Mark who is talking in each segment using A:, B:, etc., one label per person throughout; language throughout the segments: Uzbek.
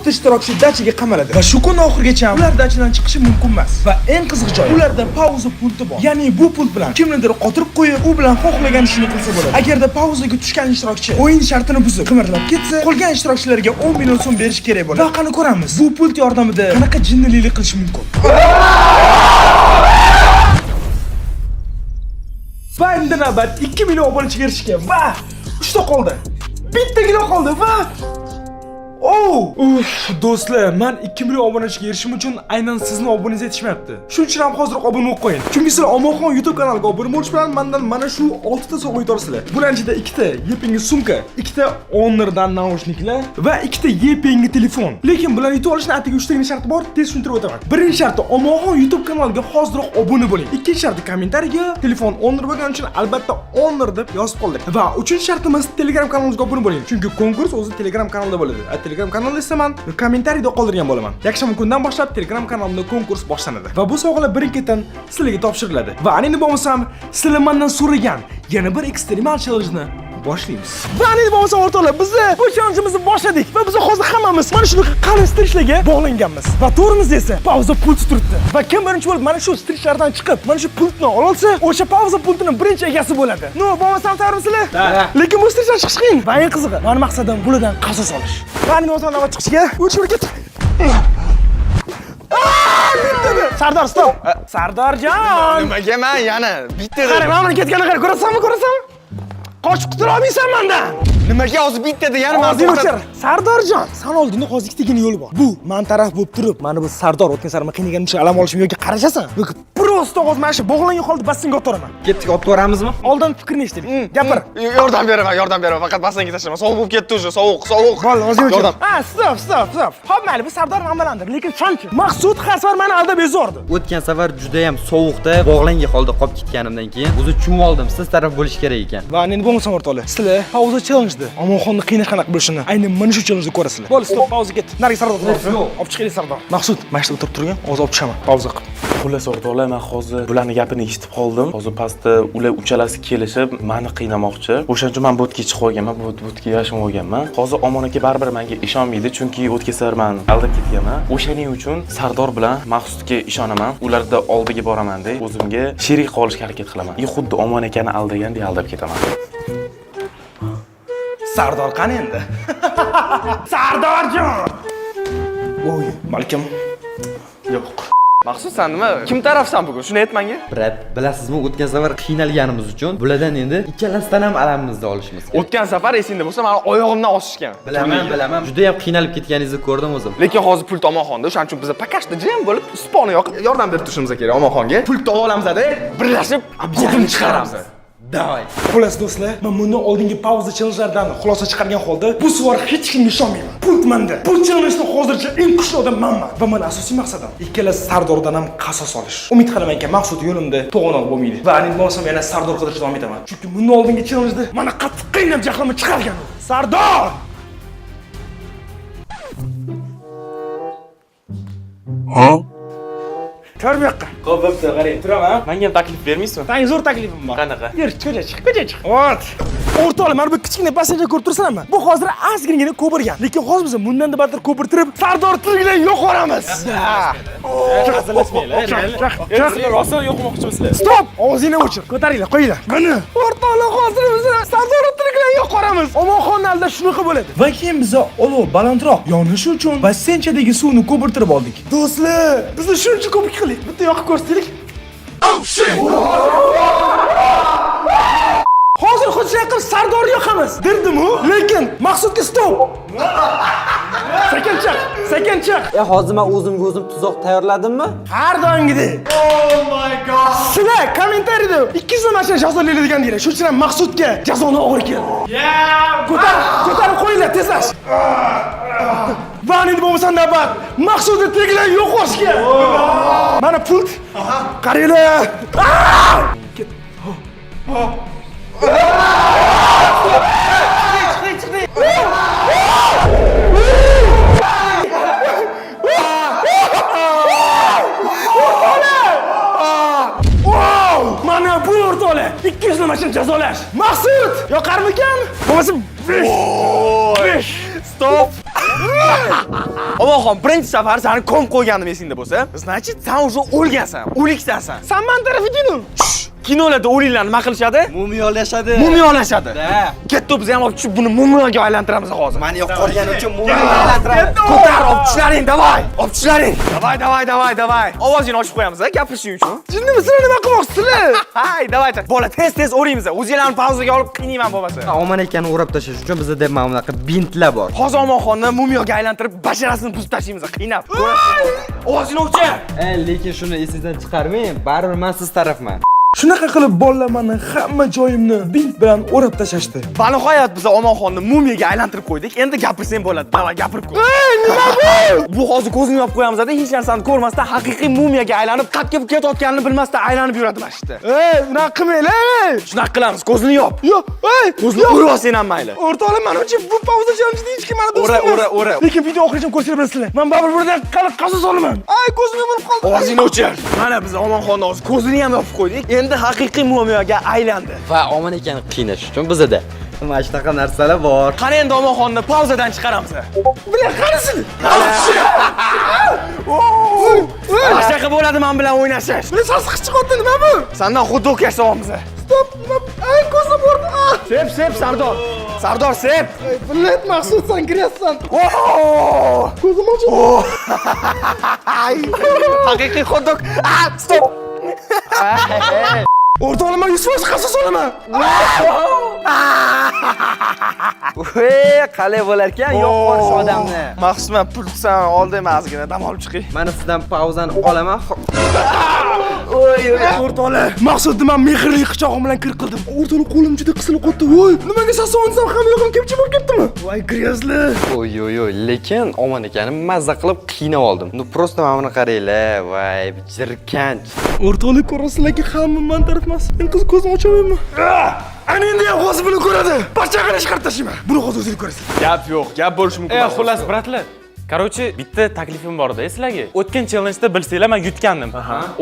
A: 4 ta ishtirokchi dachaga qamaladi va shu kun oxirigacha ular dachadan chiqishi mumkin emas. Va eng qiziq joyi, ularda pauza pulti bor. Ya'ni bu pult bilan kimnidir qotirib qo'yib, u bilan xohlagan ishini qilsa bo'ladi. Agarda pauzaga tushgan ishtirokchi o'yin shartini buzib, qimirlab ketsa, qolgan ishtirokchilarga 10 million so'm berish kerak bo'ladi. Va qani ko'ramiz, bu pult yordamida qanaqa jinnilik qilish mumkin. Va endi navbat 2 million obunachiga erishishga va 3 ta qoldi. Bittagina qoldi va Oh! Uf, do'stlar, men 2 million obunachiga erishishim uchun aynan sizni obunangiz yetishmayapti. Shuning uchun ham hoziroq obuna bo'lib qo'ying. Chunki sizlar Omonxon YouTube kanaliga obuna bo'lish bilan mendan mana shu 6 ta sovg'a yutasizlar. Bularning ichida ikkita yepyangi sumka, ikkita Honordan naushniklar va ikkita yepyangi telefon. Lekin bularni yutib olishni atigi 3 tagina sharti bor, tez tushuntirib o'taman. Birinchi sharti Omonxon YouTube kanaliga hoziroq obuna bo'ling. Ikkinchi sharti kommentariyaga telefon Honor bo'lgani uchun albatta Honor deb yozib qoldiring. Va uchinchi shartimiz Telegram kanalimizga obuna bo'ling. Chunki konkurs o'zi Telegram kanalida bo'ladi. Telegram kanalida esa man kommentariyda qoldirgan bo'laman. Yakshanba kundan boshlab Telegram kanalimda konkurs boshlanadi. Va bu sovg'alar birin-ketin sizlarga topshiriladi. Va endi bo'lmasam sizlar mendan so'ragan yana bir ekstremal challenge-ni boshlaymiz. Va endi bo'lmasam o'rtoqlar, biz bu challenge'imizni boshladik va biz hozir hammamiz mana shunaqa qalin strichlarga bog'langanmiz. Va to'g'rimizda esa pauza pulti turibdi. Va kim birinchi bo'lib mana shu strichlardan chiqib, mana shu pultni olsa, o'sha pauza pultini birinchi egasi bo'ladi. Ну, bo'lmasam tayyormisizlar? Lekin bu strichdan chiqish qiyin. Va eng qizig'i, mani maqsadim bulardan qasos olish. Va endi bo'lmasam navbat chiqishga 3 1 ket. Sardor, stop. Sardorjon.
B: Nimaga man yana bitta
A: Qara, mana buni ketganini qara, ko'rasanmi, ko'rasanmi? Qochib qutula olmaysan mendan.
B: Nimaga hozir bittada yana man
A: Og'zing o'chir. Sardorjon, san oldinda hozir ikkitagina yo'l bor. Bu man taraf bo'lib turib, mana bu Sardor o'tgan safar qiynagan uchun alam olishim yoki qarashasan, yoki просто hozir mana shu bog'langan holda basseynga otib yuboraman.
C: Ketdik, olib ko'ramizmi?
A: Oldin fikrini eshitaylik. Gapir.
B: Yordam beraman, yordam beraman. Faqat basseynga tashlama. Sovuq bo'lib ketdi уже, sovuq, sovuq.
A: Bo'ldi, o'zing o'chir.
B: Yordam.
A: Ha, stop, stop, stop. Xo'p, mayli, bu Sardor man bilandir, lekin sanchi? Maqsud har safar meni aldab bezordi.
C: O'tgan safar juda ham sovuqda bog'langan holda qolib ketganimdan keyin o'zi tushunib oldim, siz taraf bo'lish kerak ekan.
A: Va endi bo'lmasam o'rtoqlar, sizlar pauza challenge'da Omonxonni qiynash qanaqa bo'lishini aynan mana shu challenge'da ko'rasizlar. Bo'ldi, stop, pauza ketdi. Narigi Sardor. Olib chiqaylik Sardor. Maqsud, mana shu o'tirib turgan, hozir olib tushaman. Pauza qilib.
D: Xullas o'rtoqlar, men hozir bularni gapini eshitib qoldim. Hozir pastda ular uchalasi kelishib meni qiynamoqchi. O'shaning uchun men botga chiqib olganman, botga yashim olganman. Hozir Omon aka baribir menga ishonmaydi, chunki o'tgan safar men aldab ketganman. O'shaning uchun Sardor bilan Maqsudga ishonaman. Ularda oldiga boraman deb o'zimga sherik qilishga harakat qilaman. И xuddi Omon akani aldagandek aldab ketaman.
A: Sardor qani endi? Sardorjon! Voy, balkim yo'q.
B: Maqsud, sen nima? Kim tarafsan bugun? Shuni ayt menga.
C: Брат, bilasizmi, o'tgan safar qiynalganimiz uchun bulardan endi ikkalasidan ham alamimizni olishimiz kerak.
B: O'tgan safar esingda bo'lsa, meni oyog'imdan osishgan.
C: Bilaman, bilaman. Juda ham qiynalib ketganingizni ko'rdim o'zim.
B: Lekin hozir pult Omonxonda, o'shaning uchun biz пока что jim bo'lib, stolni yoqib yordam berib turishimiz kerak Omonxonga. Pultni olamiz-da, birlashib ko'pini chiqaramiz.
C: Давай.
A: Xullas do'stlar, men bundan oldingi pauza challengelardan xulosa chiqargan holda bu safar hech kimga ishonmayman. Pult menda. Bu challenge'da hozircha eng kuchli odam manman. Va meni asosiy maqsadim ikkala Sardordan ham qasos olish. Umid qilamanki, Maqsud yo'limda to'g'anoq bo'lmaydi. Va endi bo'lmasam yana Sardor qidirishda davom etaman. Chunki bundan oldingi challenge'da meni qattiq qiynab jahlimni chiqargan. Sardor! Ha? Ko'r bu yoqqa.
D: Xo'p, bo'pti, qarang. Turaman. Menga ham taklif bermaysizmi?
A: Senga zo'r taklifim bor.
D: Qanaqa?
A: Yur, ko'cha chiq, ko'cha chiq. Ot. O'rtoqlar, mana bu kichkina basseynda ko'rib tursanmi? Bu hozir ozginagina ko'pirgan. Lekin hozir biz bundan da battar ko'pirtirib, Sardor tiriklay yo'q yuboramiz.
D: Hazillashmanglar. Sizlar rosa yo'qmoqchimisizlar?
A: Stop! Og'zingni o'chir. Ko'taringlar, qo'yinglar. Mana o'rtoqlar, hozir biz Sardor tiriklay yo'q yuboramiz. Omonxonni aldash shunaqa bo'ladi. Va keyin biz olov balandroq yonishi uchun basseynchadagi suvni ko'pirtirib oldik. Do'stlar, biz shuncha ko'pik qildik. Bitta yoqib ko'rsataylik. Hozir xuddi shunaqa qilib Sardorni yoqamiz. Dirdim-u, lekin Maqsudga stop. Sekin chiq, sekin chiq.
C: E, hozir men o'zimga o'zim tuzoq tayyorladimmi?
A: Har doimgidek. Oh my god. Sizlar kommentariyada 200 mashina jazolaydi degan deylar. Shuning uchun ham Maqsudga jazoni og'ir keldi. Ko'tarib, ko'tarib qo'yinglar, tezlash. Va endi bo'lmasa navbat Maqsudni tiriklay yo'qotishga. Mana pult. Qaranglar. Ket. Wow! Mana bu o'rtoqlar 200 mashina jazolash. Maqsud, yoqarmikan? Bo'lmasa 5. 5.
B: Stop. Omonxon, birinchi safar seni ko'mib qo'yganim esingda bo'lsa, значит, sen уже o'lgansan, o'liksan san. San man tarafidinu. Kinolarda o'liklar nima qilishadi?
C: Mumiyolashadi.
B: Mumiyolashadi.
C: Da.
B: Ketdi, biz ham olib tushib buni mumiyoga aylantiramiz hozir.
C: Mani yo'q qolgani uchun mumiyolashtiradi.
B: Ko'tar, olib tushlaring, давай. Olib tushlaring. Давай, давай, давай, давай. Ovozingni ochib qo'yamiz, a, gapirishing uchun.
A: Jinnimi, sizlar nima qilmoqchisizlar?
B: Hay, давай. Bola, tez-tez o'raymiz. O'zinglarni pauzaga olib qiynayman bo'lmasa.
C: Omon akani o'rab tashlash uchun bizda mana bunaqa bintlar bor.
B: Hozir Omonxonni mumiyoga aylantirib, basharasini buzib tashlaymiz, qiynab. Ovozingni o'chir.
C: Lekin shuni esingizdan chiqarmang, baribir men siz tarafman.
A: Shunaqa qilib bolalar mani hamma joyimni bint bilan o'rab tashlashdi.
B: Va nihoyat biz Omonxonni mumiyaga aylantirib qo'ydik. Endi gapirsang bo'ladi. Давай, gapirib ko'r.
A: Ey, nima bu?
B: Bu hozir ko'zini yopib qo'yamiz, hech narsani ko'rmasdan haqiqiy mumiyaga aylanib, qayerga ketayotganini bilmasdan aylanib yuradi mana shu yerda.
A: Ey, unaqa qilmanglar, ey.
B: Shunaqa qilamiz, ko'zini yop.
A: Yo'q, ey,
B: Ko'zini o'rib olsang ham mayli.
A: O'rtoqlar, menimcha bu pauza challenge'da hech kim mani do'stim
B: O'ra,
A: emas.
B: O'ra, o'ra.
A: Lekin video oxirigacha ko'rsanglar bilasizlar. Men baribir buradan qaliq qasos olaman. Ay, ko'zim yumilib qoldi.
B: Ovozingni o'chir. Mana biz Omonxonni hozir ko'zini ham yopib qo'ydik. Endi haqiqiy mumiyaga aylandi.
C: Va Omon akani qiynash uchun bizda mana shunaqa narsalar bor.
B: Qani endi Omonxonni pauzadan chiqaramiz.
A: Bular qanisin?
B: Mana shunaqa bo'ladi men bilan o'ynashish.
A: Bular sasiq chiqyapti, nima bu?
B: Sandan xuddi yasayapmiz.
A: Stop, nima? Ay, ko'zim bordi. Ah!
B: Sep, sep Sardor. Sardor sep.
A: Ey, Bilet Maqsud, san kiryapsan.
B: Oo!
A: Ko'zim ochildi.
B: Haqiqiy xotdog. Ah, stop.
A: O'rtoqlar, men 100% qasos olaman.
C: Voy, qalay bo'lar ekan yo'q qolish odamni.
B: Maxsus men pul san oldim ozgina dam olib chiqay.
C: Mana sizdan pauzani olaman. Oy, oy.
A: O'rtoqlar, Maqsudni men mehrli quchog'im bilan kir qildim. O'rtoqlar, qo'lim juda qisilib qotdi. Voy, nimaga sasonsam ham yo'qim kepchi bo'lib ketdimi? Voy, грязли.
C: Oy, oy, oy, lekin Omon akani mazza qilib qiynab oldim. Ну просто mana buni qaranglar, voy, jirkanch.
A: O'rtoqlar, ko'rasizlarki, hamma man taraf emas. Men qiz ko'zim ocholmayman. Ana endi ham hozir buni ko'radi. Pachag'ini chiqarib tashlayman. Buni hozir o'zingiz ko'rasiz.
B: Gap yo'q, gap bo'lishi mumkin.
D: E, xullas, брат lar. Короче, bitta taklifim bor-da sizlarga. O'tgan challenge'da bilsanglar, men yutgandim.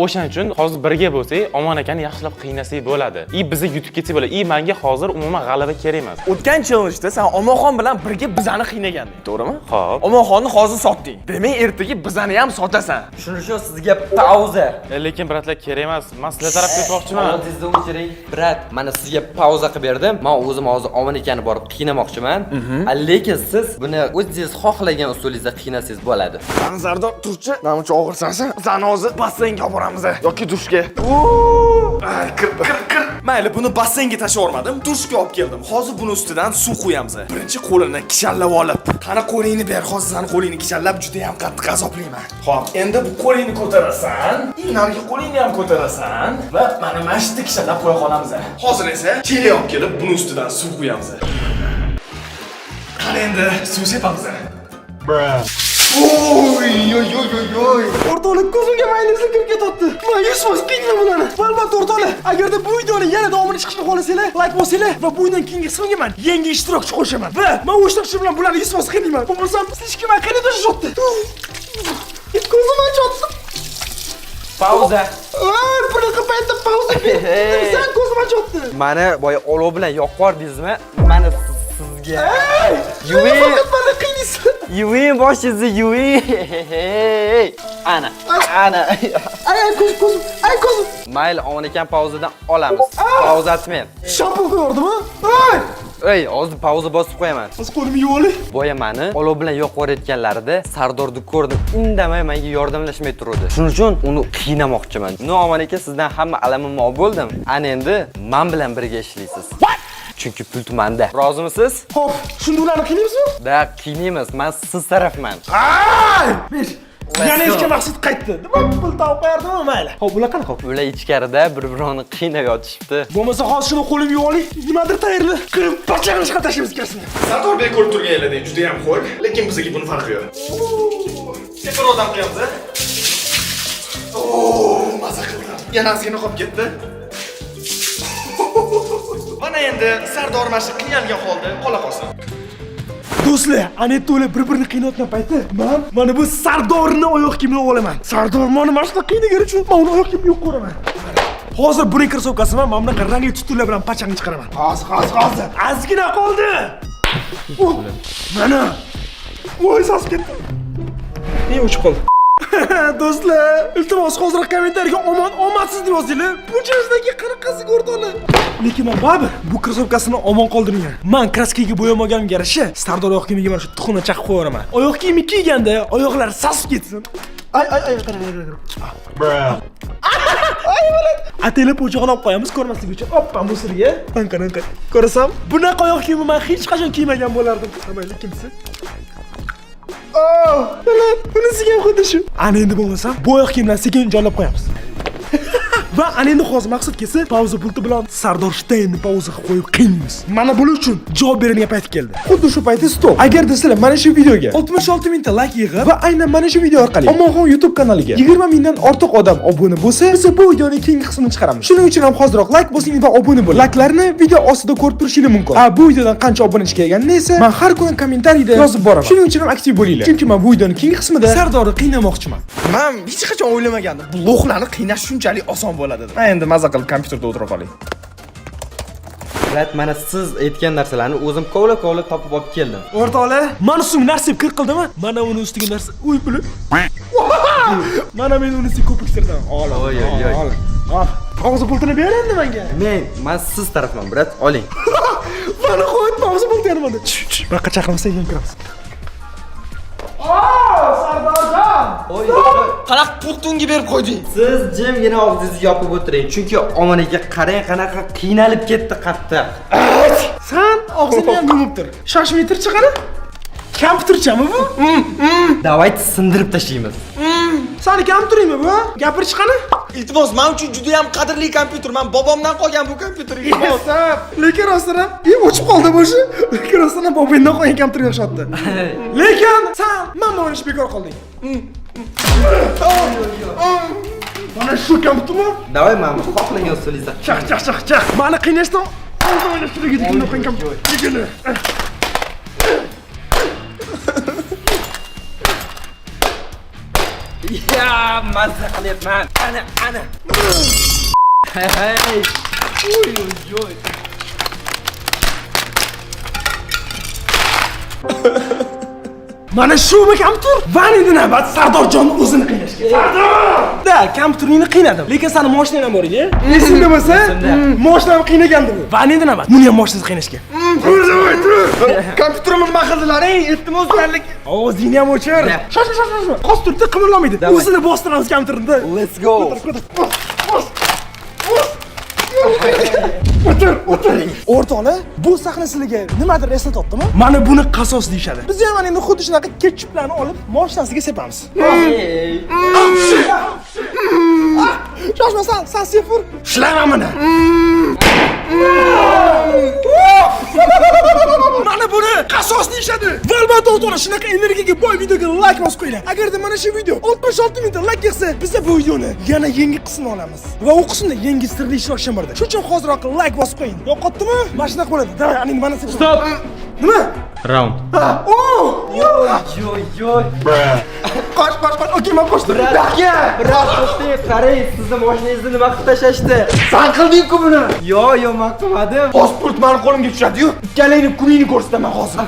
D: O'shaning uchun hozir birga bo'lsak, Omon akani yaxshilab qiynasak bo'ladi. И bizni yutib ketsak bo'ladi. И menga hozir umuman g'alaba kerak emas.
B: O'tgan challenge'da sen Omonxon bilan birga bizani qiynaganding, to'g'rimi?
D: Xo'p.
B: Omonxonni hozir sotding. Demak, ertaga bizani ham sotasan.
C: Shuning uchun sizga pauza.
D: Lekin брат lar kerak emas. Men sizlar tarafga o'tmoqchiman.
C: Oldingizda o'chiring. Брат, mana sizga pauza qilib berdim. Men o'zim hozir Omon akani borib qiynamoqchiman. Lekin siz buni o'zingiz xohlagan usulingizda qiynasangiz bo'ladi.
B: San Sardor turchi, menimcha og'irsan sen. Sani hozir basseynga olib boramiz yoki dushga. Ay, kir, kir, kir. Mayli, buni basseynga tashlavormadim, dushga olib keldim. Hozir buni ustidan suv quyamiz. Birinchi qo'lini kishallab olib. Qani qo'lingni ber, hozir sani qo'lingni kishallab juda ham qattiq azoblayman. Xo'p, endi bu qo'lingni ko'tarasan, narigi qo'lingni ham ko'tarasan va mana shu yerda kishallab qo'ya qolamiz. Hozir esa chelak olib kelib, buni ustidan suv quyamiz. Qani endi suv sepamiz. Oy, oy, oy, oy, oy.
A: O'rtoqlar, ko'zimga mayonezli kirib ketyapti. Men 100% qiynaman bularni. Va albatta o'rtoqlar, agarda bu videoni yana davomini chiqishni xohlasanglar, like bosinglar va bu videodan keyingi qismiga men yangi ishtirokchi qo'shaman. Va men u ishtirokchi bilan bularni 100% qiynayman. Bo'lmasam слишком qiynab tashlashdi. Ko'zim achyapti.
C: Pauza.
A: Ay, bunaqa paytda pauza berib, sen ko'zim achyapti.
C: Mani boya olov bilan yoqib yubordingizmi? Mana sizga.
A: Ey!
C: Yuving.
A: Faqat meni qiynaysan.
C: Yuving boshingizni, yuving. Ana, ana.
A: Ay, ay, ko'zim, ko'zim, ay, ko'zim.
C: Mayli, Omon akam pauzadan olamiz. Pauza atmang.
A: Shampun qo'yordimi? Ay!
C: Ey, hozir pauza bosib qo'yaman.
A: Hozir qo'limni yuvib olay.
C: Boya mani olov bilan yoqib yuborayotganlarida Sardorni ko'rdim. Indamay menga yordamlashmay turdi. Shuning uchun uni qiynamoqchiman. Ну, Omon aka, sizdan hamma alamimni olib bo'ldim. Ana endi men bilan birga ishlaysiz. Chunki pul manda. Rozimisiz?
A: Xo'p, shunda ularni qiynaymizmi?
C: Да, qiynaymiz. Men siz tarafman.
A: Ay! Besh. Yana eski Maqsud qaytdi. Nima pul topib qo'yardimi, mayli. Xo'p, ular qanaqa?
C: Ular ichkarida bir-birini qiynab yotishibdi.
A: Bo'lmasa hozir shuni qo'limga yuvib olay. Nimadir tayyorla. Kirib pachag'ini chiqarib tashlaymiz ikkalasini.
B: Sardorbek ko'rib turganlaridek juda ham ho'l, lekin bizga buni farqi yo'q. Teparoqdan qo'yamiz. Oo, maza qildim. Yana ozgina qolib ketdi. Mana endi Sardor mana shu qiynalgan holda qola qolsin.
A: Do'stlar, ana to'la bir-birini qiynayotgan payti men mana bu Sardorni oyoq kiyimini olaman. Sardor meni mana shunaqa qiynagani uchun men uni oyoq kiyimini yo'q ko'raman. Hozir buning krossovkasini mana bunaqa rangli tutlar bilan pachangni chiqaraman. Hozir, hozir, hozir. Ozgina qoldi. Oh, mana. Voy, sasib ketdim. O'chib qoldi. Do'stlar, iltimos, hozir kommentariyga "Omon omadsiz" deb yozinglar. Bu challenjedagi qanaqasi, o'rtoqlar? Lekin men baribir bu krossovkasini omon qoldirgan. Man краска ga bo'yamaganimga yarasha Sardor oyoq kiyimiga mana shu tuxumni chaqib qo'yaveraman. Oyoq kiyimi kiyganda oyoqlar sasib ketsin. Ay, ay, ay, qara, qara, qara. Ay, bo'ladi. Ataylab po'chog'ini olib qo'yamiz ko'rmaslik uchun. Oppa, мусор ga. Anqa, anqa. Ko'rasam, bunaqa oyoq kiyimni men hech qachon kiymagan bo'lardim. Mayli, ikkinchisi. Oh, bunisiga ham xuddi shu. Ana endi bo'lmasam, bu oyoq kiyimlarni sekin joylab qo'yamiz. Va ana endi hozir maqsad kelsa, pauza pulti bilan Sardor Shteynni pauza qilib qo'yib qiynaymiz. Mana bular uchun javob beradigan payt keldi. Xuddi shu paytda stop. Agarda sizlar mana shu videoga 66 mingta like yig'ib va aynan mana shu video orqali Omonxon YouTube kanaliga 20 mingdan ortiq odam obuna bo'lsa, biz bu videoning keyingi qismini chiqaramiz. Shuning uchun ham hoziroq like bosing va obuna bo'ling. Likelarni video ostida ko'rib turishingiz mumkin. A bu videodan qancha obunachi kelganini esa men har kuni kommentariyda yozib boraman. Shuning uchun ham aktiv bo'linglar. Chunki men bu videoning keyingi qismida Sardorni qiynamoqchiman.
B: Man hech qachon o'ylamagandim. Bu лох larni qiynash shunchalik oson bo'ladi deb. Man endi maza qilib kompyuterda o'tirib qolay.
C: Брат, mana siz aytgan narsalarni o'zim kovlab-kovlab topib olib keldim.
A: O'rtoqlar, mana shu narsa kir qildimi? Mana uni ustiga narsa. Uy, bular. Mana men unisi ko'piktirdim. Ol,
C: Oy, oy, oy.
A: ol. Ol. Pauza pultini ber endi menga.
C: Men siz tarafman, брат, oling.
A: Mana qo'y, pauza pulti yana mana. Baqa chaqirmasa keyin kiramiz.
C: Oy,
B: Qanaqa pultni unga berib qo'yding?
C: Siz jimgina og'zingizni yopib o'tiring, chunki Omon aka, qarang, qanaqa qiynalib ketdi qattiq.
A: San og'zingni ham yumib tur. Shoshmay turchi, qani. Kompyuterchami bu?
C: Давайте sindirib tashlaymiz.
A: Sani kompyuteringmi bu? Gapirchi, qani.
B: Iltimos, men uchun juda ham qadrli kompyuter. Men bobomdan qolgan bu kompyuter. Iltimos.
A: Lekin rostdan ham, o'chib qoldi bu shu. Lekin rostdan ham bobongdan qolgan kompyuterga o'xshatdi. Lekin san man o'ynashni bekor qilding. Mana shu kompyutermi?
C: Давай, mana bu xohlagan usulingizda.
A: Chaq, chaq, chaq, chaq. Mani qiynashdan oldin o'ynash kerak edi kimdan qolgan kompyuter.
C: Ya, mazza qilyapman. Ana, ana. Hey. Uy, uy, uy.
A: Mana shumi kompyuter? Va endi navbat Sardorjon o'zini qiynashga. Sardor! Da, kompyuteringni qiynadim. Lekin sani mashinang ham bor edi. Esingda bo'lsa, mashinamni qiynagandi bu. Va endi navbat buni ham mashinasini qiynashga.
B: Kompyuterimni nima qildilaring? Iltimos, ularlik.
A: Ovozingni ham o'chir. Shoshma, shoshma, shoshma. Qos turibdi, qimirlamaydi. O'zini bostiramiz kompyuterni.
C: Let's go.
A: O'tir, o'tir. O'rtoqlar, bu sahna sizlarga nimadir eslatyaptimi? Mana buni qasos deyishadi. Biz ham mana endi xuddi shunaqa ketchuplarni olib mashinasiga sepamiz.
C: Hey.
A: Shoshma, san, san sepur. Shlama mana. Mana buni qasos deyishadi. Va albatta, o'rtoqlar, shunaqa energiyaga boy videoga like bosib qo'yinglar. Agarda mana shu video 66 mingta like yig'sa, biz bu videoni yana yangi qismini olamiz. Va u qismda yangi sirli ishtirokchi ham boradi. Shuning uchun hoziroq like bosib qo'ying. Yo'qotdimi? Mana shunaqa bo'ladi. Давай, aning mana. Stop. Nima?
D: Round.
A: O! Yo'q.
C: Yo'y, yo'y.
A: Qoch, qoch, qoch. Okey, men qochdim.
C: Брат, to'xtang, qarang, sizni mashinangizni nima qilib tashlashdi?
B: San qilding-ku buni.
C: Yo, yo, men qilmadim.
B: Hozir pult mani qo'limga tushadi-yu. Ikkalangni kuningni ko'rsataman hozir.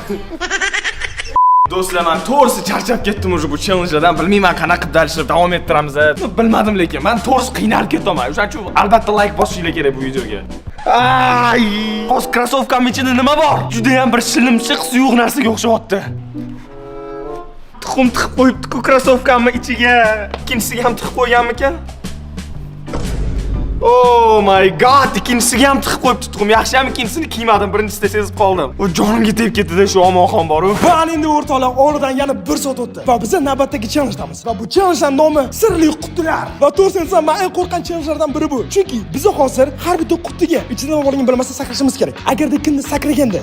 B: Do'stlar, men to'g'risi charchab ketdim уже bu challengelardan. Bilmayman, qanaqa qilib дальше davom ettiramiz. Bilmadim, lekin men to'g'risi qiynalib ketaman. O'shaning uchun albatta like bosishinglar kerak bu videoga. Ay, hozir krossovkam ichida nima bor? Juda ham bir shilimshiq suyuq narsaga o'xshayapti. Tuxum tiqib qo'yibdi-ku krossovkamni ichiga. Ikkinchisiga ham tiqib qo'yganmikan? Oh my God, ikkinchisiga ham tiqib qo'yibdi tuxum. Yaxshi ham ikkinchisini kiymadim, birinchisida sezib qoldim. U jonimga tegib ketdi-da shu Omonxon bor-u.
A: Va ana endi, o'rtoqlar, oradan yana bir soat o'tdi. Va biz navbatdagi challenge'damiz. Va bu challenge'ning nomi sirli qutilar. Va to'g'risini aytsam, men eng qo'rqqan challengelardan biri bu. Chunki biz hozir har bitta qutiga ichida nima borligini bilmasdan sakrashimiz kerak. Agarda kimni sakraganda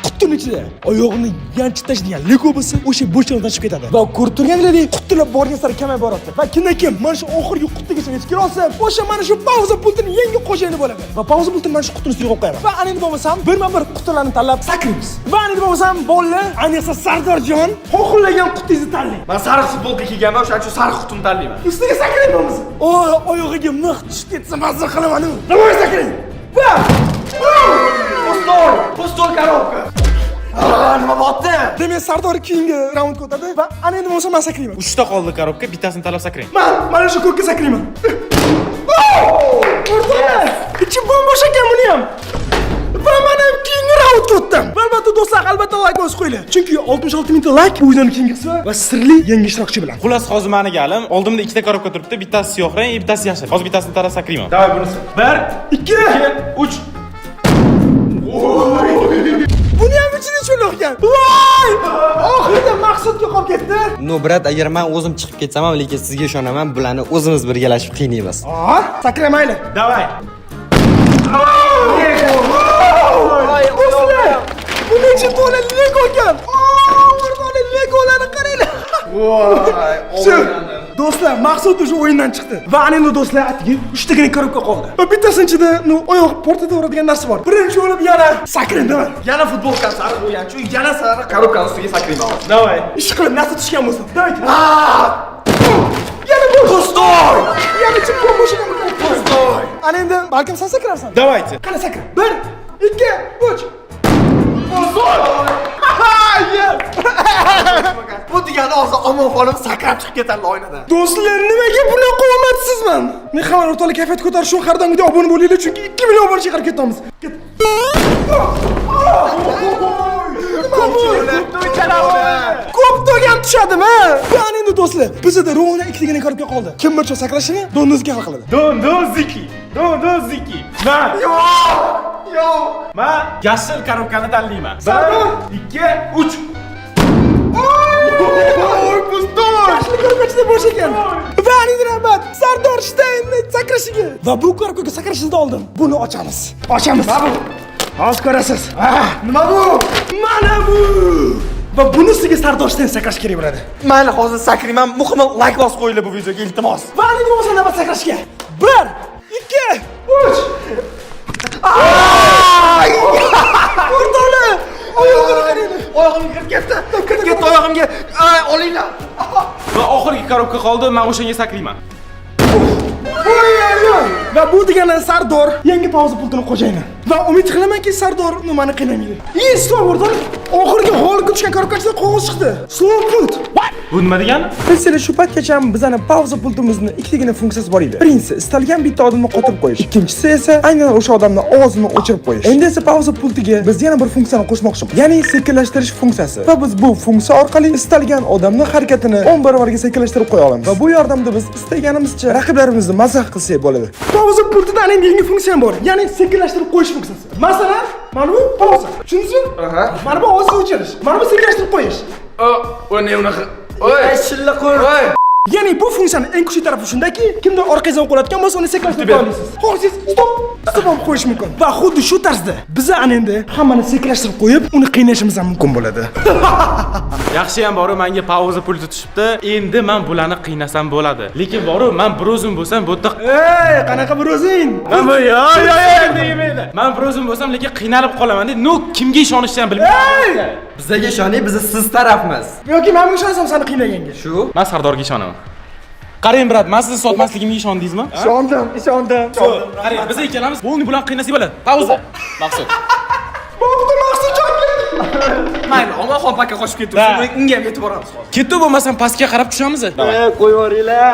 A: qutini ichida oyog'ini yanchib tashlaydigan Lego bo'lsa, o'sha bo'sh chiqib ketadi. Va ko'rib turganingizdek, qutilar borgan sari kamayib boryapti. Va kimdan kim mana shu oxirgi qutigacha yetib kela olsa, o'sha mana shu pauza pultini yangi xo'jayini bo'ladi. Va pauza pultini mana shu qutini ustiga qo'yib qo'yaman. Va ana endi bo'lmasam, birma-bir qutilarni tanlab sakraymiz. Va ana endi bo'lmasam, bolalar, ayniqsa Sardorjon, xohlagan qutingizni tanlang.
B: Men sariq futbolka kiyganman, o'shaning uchun sariq qutini tanlayman.
A: Ustiga sakraymiz. O, oyog'iga mix tushib ketsa mazza qilaman. Давай, sakrang. Va!
B: Пустой! Пустой коробка! Nima bo'pti?
A: Demak, Sardor keyingi raundga o'tadi va ana endi bo'lsa men sakrayman.
D: 3 ta qoldi коробка, bittasini tanlab sakrang.
A: Man mana shu ko'kka sakrayman. O'rtoqlar, ichi bo'm-bo'sh ekan buni ham. Va man ham keyingi raundga o'tdim. Va albatta do'stlar, albatta like bosib qo'yinglar. Chunki 66 mingta like bu videoning keyingi qismi va sirli yangi ishtirokchi bilan.
D: Xullas, hozir mani galim. Oldimda ikkita коробка turibdi, bittasi siyoh rang, bittasi yashil. Hozir bittasini tanlab sakrayman. Давай bunisi. 1
A: 2
D: 3.
A: Buni ham ichida cho'loq ekan. Voy! Oxirida Maqsudga qolib ketdi.
C: Но, брат, agar men o'zim chiqib ketsam ham, lekin sizga ishonaman, bularni o'zimiz birgalashib qiynaymiz.
A: Ah, sakramayli.
D: Давай.
A: Do'stlar, buni ichi to'la Lego ekan. O'rtoqlar, Legolarni qaranglar.
B: Voy.
A: Shu. Do'stlar, Maqsud уже o'yindan chiqdi. Va ana endi do'stlar, atigi 3 tagina коробка qoldi. Va bittasini ichida, ну, oyoq portataveradigan narsa bor. Birinchi bo'lib yana sakrang, давай.
B: Yana futbolkam sariq bo'lgani uchun yana sariq коробка ni ustiga sakrayman hozir.
D: Давай.
A: Ish qilib narsa tushgan bo'lsa. Давайте. Yana bu.
B: Пустой!
A: Yana ichi bo'm-bo'sh ekan.
B: Пустой!
A: Ana endi balkim sen sakrarsan.
D: Давайте.
A: Qani sakra. 1 2 3.
B: Yes! Bu degani hozir Omonxonim sakrab chiqib ketadi oynadan.
A: Do'stlar, nimaga bunaqa omadsizman? Men hamma o'rtoqlar kayfiyat ko'tarish uchun har doimgidek obuna bo'linglar, chunki 2 million obuna chiqarib ketamiz. Ket. Nima bu? Ko'p to'gam tushadimi? Va ana endi do'stlar, bizda ровно ikkitagina коробка qoldi. Kim birinchi sakrashini Dondozga hal qiladi.
D: Dondoziki. Dondoziki. Man.
B: Yo'q! Yo'q!
D: Man yashil коробка ni tanlayman.
A: Sardor!
D: 1 2 3.
A: Oy, пустой! Yashil коробка ichida bo'sh ekan. Va ana endi navbat Sardor Shtaynni sakrashiga. Va bu коробка ga sakrashingizdan oldin buni ochamiz. Ochamiz. Nima bu? Hozir ko'rasiz. Ah,
B: Nima bu?
A: Mana bu! Va buni ustiga Sardor Shtayn sakrash kerak bo'ladi.
B: Mayli, hozir sakrayman. Muhimi like bosib qo'yinglar bu videoga, iltimos.
A: Va ana endi bo'lmasa navbat sakrashga. 1 2 3. O'rtoqlar, oyog'ini qaranglar.
B: Oyog'imga kirib ketdi. Kirib ketdi oyog'imga. Ay, olinglar.
D: Va oxirgi коробка qoldi, men o'shanga sakrayman.
A: Va bu degani Sardor yangi pauza pultini xo'jayini. Va umid qilamanki, Sardor mani qiynamaydi. И стоп, o'rtoqlar. Oxirgi g'olibga tushgan коробка ichidan qog'oz chiqdi. Slow pult.
D: Bu nima degani?
A: Bilsanglar, shu paytgacha bizani pauza pultimizni ikkitagina funksiyasi bor edi. Birinchisi, istalgan bitta odamni qotirib qo'yish. Ikkinchisi esa aynan o'sha odamni ovozini o'chirib qo'yish. Endi esa pauza pultiga biz yana bir funksiyani qo'shmoqchimiz. Ya'ni sekinlashtirish funksiyasi. Va biz bu funksiya orqali istalgan odamni harakatini 10 barobarga sekinlashtirib qo'ya olamiz. Va bu yordamida biz istaganimizcha raqiblarimizni mazax qilsak bo'ladi. Pauza pultida endi yangi funksiya ham bor. Ya'ni sekinlashtirib qo'yish funksiyasi. Masalan, mana bu pauza. Tushundingizmi? Mana bu ovozni o'chirish. Mana bu sekinlashtirib qo'yish.
B: O, ne unaqa? Oy!
C: Shilla qo'y.
B: Oy!
A: Ya'ni bu funksiyani eng kuchli tarafi shundaki, kimdir orqangizdan qo'layotgan bo'lsa, uni sekinlashtirib qo'ya olasiz. Xohlasangiz stop, stop ham qo'yish mumkin. Va xuddi shu tarzda biza ana endi hammani sekinlashtirib qo'yib, uni qiynashimiz ham mumkin bo'ladi.
D: Yaxshi ham boru menga pauza pulti tushibdi. Endi men bularni qiynasam bo'ladi. Lekin boru men bir o'zim bo'lsam bu yerda
A: Ey, qanaqa bir o'zing?
D: Men bu yo yo yo demaydi. Men bir o'zim bo'lsam lekin qiynalib qolaman de. Но, kimga ishonishni ham bilmayman.
A: Ey!
C: Bizaga ishoning, biz siz tarafmiz.
A: Yoki men bunga ishonsam seni qiynaganga.
C: Shu.
D: Men Sardorga ishonaman. Qarang, брат, men sizni sotmasligimga ishondingizmi?
B: Ishondim, ishondim.
D: Qarang, biz ikkalamiz bo'lni bularni qiynasak bo'ladi. Pauza. Maqsud.
A: Bo'pti, Maqsudjon.
B: Mayli, Omonxon пока qochib ketdi.
D: Да.
B: Unga ham yetib boramiz hozir.
D: Ketdi bo'lmasam pastga qarab tushamiz.
C: Qo'yib yuboringlar.